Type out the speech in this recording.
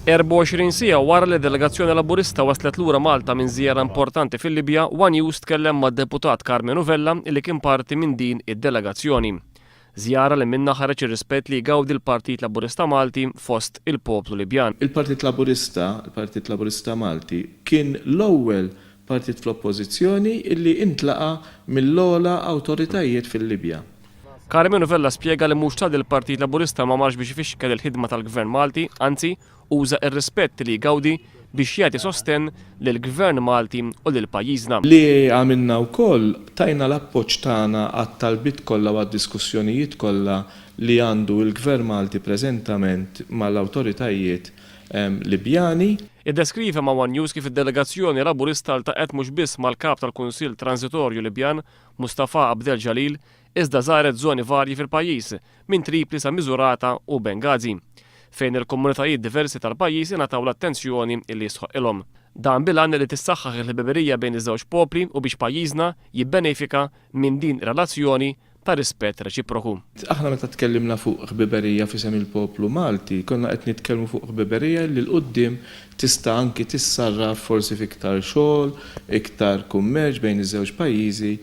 24 siegħa wara li delegazzjoni Laburista waslet lura Malta minn żjara importanti fil-Libja, One News tkellem mad-Deputat Karmenu Vella li kien parti minn din id-delegazzjoni. Żjara li minnha ħareġ ir-rispett li jgawdi l-Partit Laburista Malti fost il-poplu Libjan. Il-Partit Laburista, il-Partit Laburista Malti, kien l-ewwel partit fl-Oppożizzjoni illi intlaqa' mill-ogħla awtoritajiet fil-Libja. Karmenu Vella spjega li mhux talli l-Partit Laburista ma marx biex ifixkel il-ħidma tal-Gvern Malti, anzi, uża r-rispett li jgawdi biex jagħti sostenn lill-Gvern Malti u lil pajjiżna. Li għamilna wkoll, tajna l-appoġġ tagħna għat-talbiet kollha u għad-diskussjonijiet kollha li għandu l-Gvern Malti preżentament mal-awtoritajiet Libjani. Iddeskriva ma' one News kif id-delegazzjoni Laburista ltaqgħet mhux biss mal-Kap tal-Kunsill Tranżitorju Libjan, Mustafa Abdel Jalil, iżda żaret żoni varji fil-pajjiż, minn Tripli sa Misurata u Benghazi, fejn il-komunitajiet diversi tal-pajjiż ingħataw l-attenzjoni li jistħoqqilhom. Dan bil-għan li tissaħħaħ il-ħbiberija bejn iż-żewġ popli u biex pajjiżna jibbenefika minn din ir-relazzjoni ta' rispett reċiproku. Aħna meta tkellimna fuq ħbiberija f'isem il-poplu Malti, konna qed nitkellmu fuq ħbiberija li 'l quddiem tista' anki tissarraf forsi f'iktar xogħol, iktar kummerċ bejn iż-żewġ pajjiżi.